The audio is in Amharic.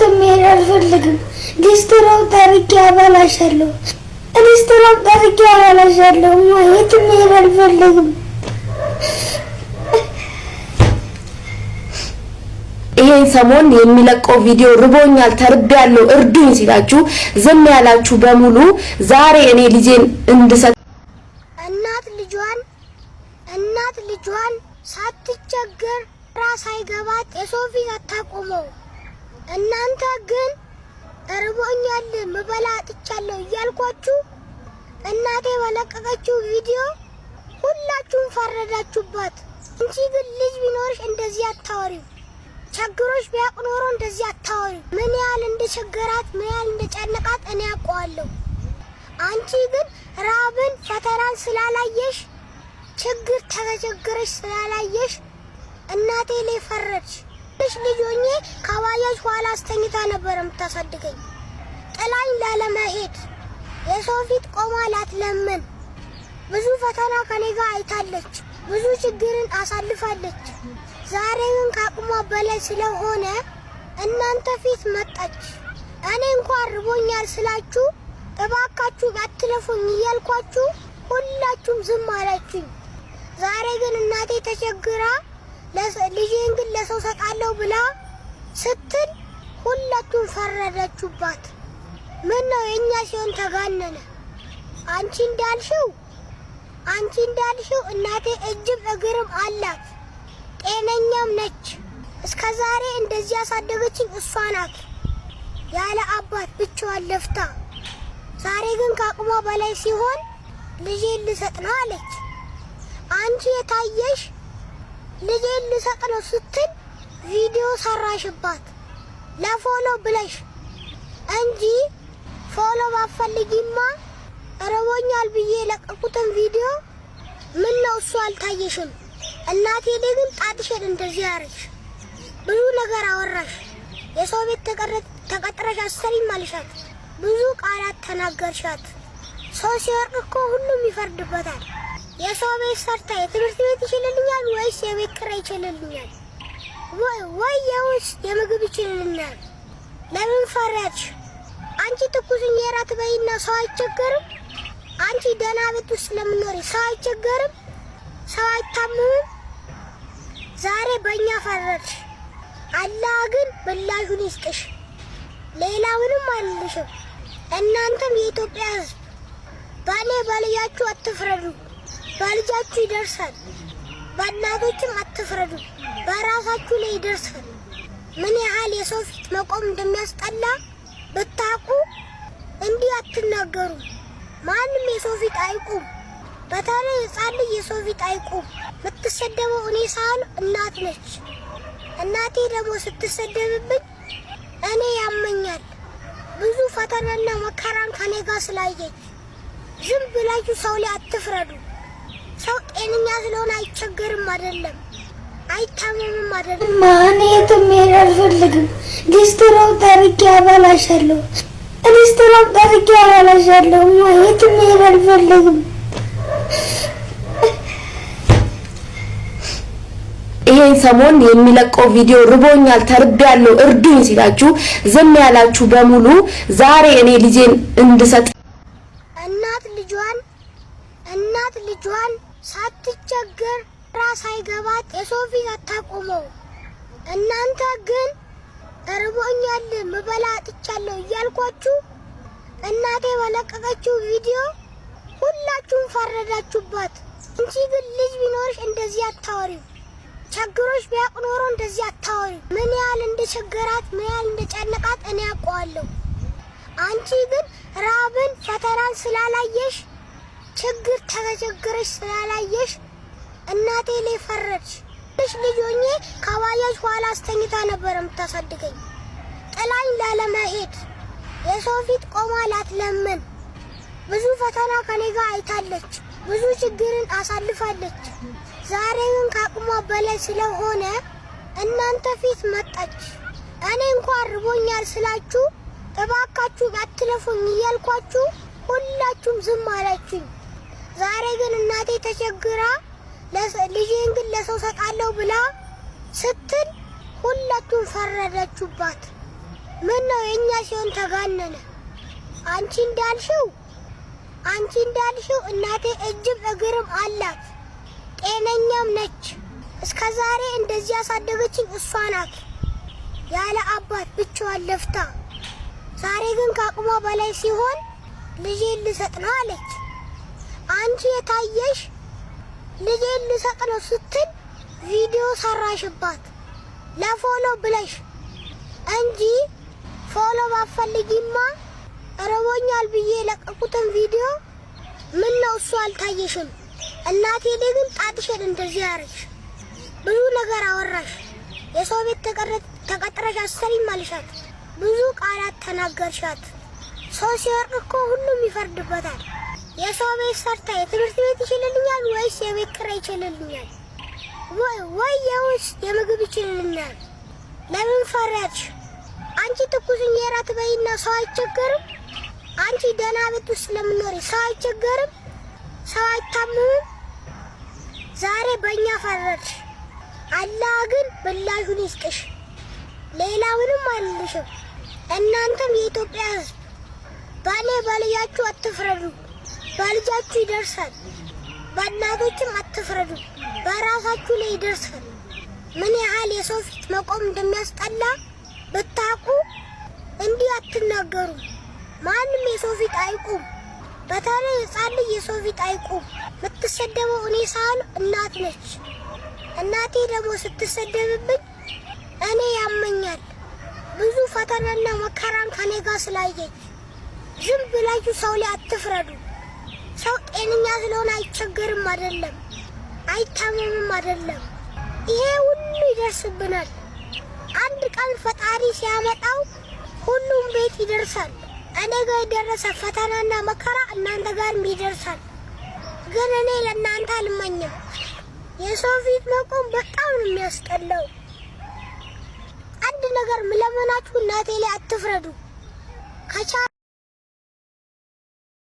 የትም መሄድ አልፈልግም። ሊስትሮም ጠርጌ አበላሻለሁ። ሊስትሮም ጠርጌ አበላሻለሁ። የትም መሄድ አልፈልግም። ይሄን ሰሞን የሚለቀው ቪዲዮ ርቦኛል፣ ተርቤያለሁ፣ እርዱኝ ሲላችሁ ዝም ያላችሁ በሙሉ ዛሬ እኔ ልጄን እንድሰጥ እናት ልጇን እናት ልጇን ሳትቸገር ራስ አይገባት የሰው ፊት አታቆመው። እናንተ ግን እርቦኛል ምበላ አጥቻለሁ እያልኳችሁ እናቴ በለቀቀችው ቪዲዮ ሁላችሁም ፈረዳችሁባት። አንቺ ግን ልጅ ቢኖርሽ እንደዚህ አታወሪም። ቸግሮሽ ቢያውቅ ኖሮ እንደዚህ አታወሪም። ምን ያህል እንደቸገራት ምን ያህል እንደጨነቃት እኔ አውቀዋለሁ። አንቺ ግን ራብን ፈተናን ስላላየሽ ችግር ተቸግረሽ ስላላየሽ እናቴ ላይ ፈረድሽ። ልጅ ልጅ ሆኜ ከባጃጅ ኋላ አስተኝታ ነበር የምታሳድገኝ። ጥላኝ ላለመሄድ የሰው ፊት ቆማ ላትለምን ብዙ ፈተና ከኔ ጋር አይታለች። ብዙ ችግርን አሳልፋለች። ዛሬ ግን ከአቅሟ በላይ ስለሆነ እናንተ ፊት መጣች። እኔ እንኳን ርቦኛል ስላችሁ እባካችሁ አትለፉኝ እያልኳችሁ ሁላችሁም ዝም አላችሁኝ። ዛሬ ግን እናቴ ተቸግራ ልጄን ግን ለሰው ሰጣለሁ ብላ ስትል ሁላችሁም ፈረዳችሁባት። ምን ነው የእኛ ሲሆን ተጋነነ። አንቺ እንዳልሽው አንቺ እንዳልሽው እናቴ እጅም እግርም አላት፣ ጤነኛም ነች። እስከ ዛሬ እንደዚህ ያሳደገችኝ እሷ ናት፣ ያለ አባት ብቻዋን ለፍታ። ዛሬ ግን ከአቅሟ በላይ ሲሆን ልጄን ልሰጥ ነው አለች። አንቺ የታየሽ ልጄን ልሰጥ ነው ስትል ቪዲዮ ሰራሽባት ለ follow ብለሽ እንጂ follow ባፈልጊማ እርቦኛል ብዬ የለቀቁትን ቪዲዮ ምን ነው እሱ አልታየሽም? እናቴ ላይ ግን ጣትሽን እንደዚህ አረግሽ፣ ብዙ ነገር አወራሽ፣ የሰው ቤት ተቀጥረሽ አሰሪም አልሻት፣ ብዙ ቃላት ተናገርሻት። ሰው ሲወርቅ እኮ ሁሉም ይፈርድበታል። የሰው ቤት ሰርታ የትምህርት ቤት ይችልልኛል ወይስ የቤት ኪራይ ይችልልኛል ወይ የውስጥ የምግብ ይችልልኛል? ለምን ፈረድሽ? አንቺ ትኩስ እንጀራ ትበይና ሰው አይቸገርም? አንቺ ደህና ቤት ውስጥ ስለምኖሪ ሰው አይቸገርም? ሰው አይታመምም? ዛሬ በእኛ ፈረድሽ። አላህ ግን ምላሹን ይስጥሽ። ሌላ ምንም አልልሽም። እናንተም የኢትዮጵያ ሕዝብ ባሌ በልጃችሁ አትፍረዱ። በልጃችሁ ይደርሳል። በእናቶችም አትፍረዱ፣ በራሳችሁ ላይ ይደርሳል። ምን ያህል የሰው ፊት መቆም እንደሚያስጠላ ብታውቁ እንዲህ አትናገሩ። ማንም የሰው ፊት አይቁም። በተለይ ሕፃን ልጅ የሰው ፊት አይቁም። የምትሰደበው እኔ ሳህል እናት ነች። እናቴ ደግሞ ስትሰደብብኝ እኔ ያመኛል። ብዙ ፈተናና መከራን ከኔ ጋር ስላየች ዝም ብላችሁ ሰው ላይ አትፍረዱ። ሰው ጤነኛ ስለሆነ አይቸገርም አይደለም፣ አይታመምም አይደለም። እኔ የትም መሄድ አልፈልግም። ሊስትሮም ጠርጌ አበላሻለሁ። ሊስትሮም ጠርጌ አበላሻለሁ። የትም መሄድ አልፈልግም። ይሄን ሰሞን የሚለቀው ቪዲዮ ርቦኛል፣ ተርቤያለሁ፣ እርዱኝ ሲላችሁ ዝም ያላችሁ በሙሉ ዛሬ እኔ ልጄን እንድሰጥ እናት ልጇን እናት ልጇን ሳትቸገር ራስ አይገባት የሰው ፊት አታቆመው። እናንተ ግን እርቦኛል ምበላ አጥቻለሁ እያልኳችሁ እናቴ በለቀቀችው ቪዲዮ ሁላችሁም ፈረዳችሁባት። አንቺ ግን ልጅ ቢኖርሽ እንደዚህ አታወሪም። ቸግሮሽ ቢያውቅ ኖሮ እንደዚህ አታወሪም። ምን ያህል እንደቸገራት ምን ያህል እንደጨነቃት እኔ አውቀዋለሁ። አንቺ ግን ራብን ፈተናን ስላላየሽ ችግር ተቸግረሽ ስላላየሽ እናቴ ላይ ፈረድሽ። ልጅ ልጅ ሆኜ ከባጃጅ ኋላ አስተኝታ ነበር የምታሳድገኝ። ጥላኝ ላለመሄድ የሰው ፊት ቆማ ላትለምን ብዙ ፈተና ከኔ ጋር አይታለች። ብዙ ችግርን አሳልፋለች። ዛሬ ግን ከአቅሟ በላይ ስለሆነ እናንተ ፊት መጣች። እኔ እንኳን ርቦኛል ስላችሁ እባካችሁ አትለፉኝ እያልኳችሁ ሁላችሁም ዝም አላችሁኝ። ዛሬ ግን እናቴ ተቸግራ ልጄን ግን ለሰው ሰጣለሁ ብላ ስትል ሁላችሁም ፈረዳችሁባት። ምን ነው የእኛ ሲሆን ተጋነነ? አንቺ እንዳልሽው አንቺ እንዳልሽው እናቴ እጅም እግርም አላት፣ ጤነኛም ነች። እስከ ዛሬ እንደዚህ ያሳደገችኝ እሷ ናት፣ ያለ አባት ብቻዋን ለፍታ። ዛሬ ግን ከአቅሟ በላይ ሲሆን ልጄን ልሰጥ ነው አለች። አንቺ የታየሽ ልጄን ልሰጥ ነው ስትል ቪዲዮ ሰራሽባት ለ follow ብለሽ እንጂ follow ባፈልጊማ እርቦኛል ብዬ የለቀቁትን ቪዲዮ ምን ነው እሱ አልታየሽም? እናቴ ላይ ግን ጣትሽን እንደዚህ አረግሽ፣ ብዙ ነገር አወራሽ። የሰው ቤት ተቀጥረሽ አሰሪም አልሻት፣ ብዙ ቃላት ተናገርሻት። ሰው ሲወርቅ እኮ ሁሉም ይፈርድበታል። የሰው ቤት ሰርታ የትምህርት ቤት ይችልልኛል ወይስ የቤት ኪራይ ይችልልኛል ወይ የውስጥ የምግብ ይችልልኛል? ለምን ፈረድሽ? አንቺ ትኩስ እንጀራ ትበይና ሰው አይቸገርም? አንቺ ደህና ቤት ውስጥ ስለምኖሪ ሰው አይቸገርም? ሰው አይታመምም? ዛሬ በእኛ ፈረድሽ። አላህ ግን ምላሹን ይስጥሽ። ሌላ ምንም አልልሽም። እናንተም የኢትዮጵያ ሕዝብ ባሌ በልጃችሁ አትፍረዱ፣ በልጃችሁ ይደርሳል። በእናቶችም አትፍረዱ፣ በራሳችሁ ላይ ይደርሳል። ምን ያህል የሰው ፊት መቆም እንደሚያስጠላ ብታውቁ እንዲህ አትናገሩም። ማንም የሰው ፊት አይቁም። በተለይ ሕፃን ልጅ የሰው ፊት አይቁም። የምትሰደበው እኔ ሳል እናት ነች። እናቴ ደግሞ ስትሰደብብኝ እኔ ያመኛል። ብዙ ፈተናና መከራን ከኔ ጋር ስላየች ዝም ብላችሁ ሰው ላይ አትፍረዱ። ሰው ጤነኛ ስለሆነ አይቸገርም አይደለም፣ አይታመምም አይደለም። ይሄ ሁሉ ይደርስብናል። አንድ ቀን ፈጣሪ ሲያመጣው ሁሉም ቤት ይደርሳል። እኔ ጋር የደረሰ ፈተናና መከራ እናንተ ጋርም ይደርሳል። ግን እኔ ለእናንተ አልመኝም። የሰው ፊት መቆም በጣም ነው የሚያስጠላው። አንድ ነገር ምለመናችሁ እናቴ ላይ አትፍረዱ ከቻ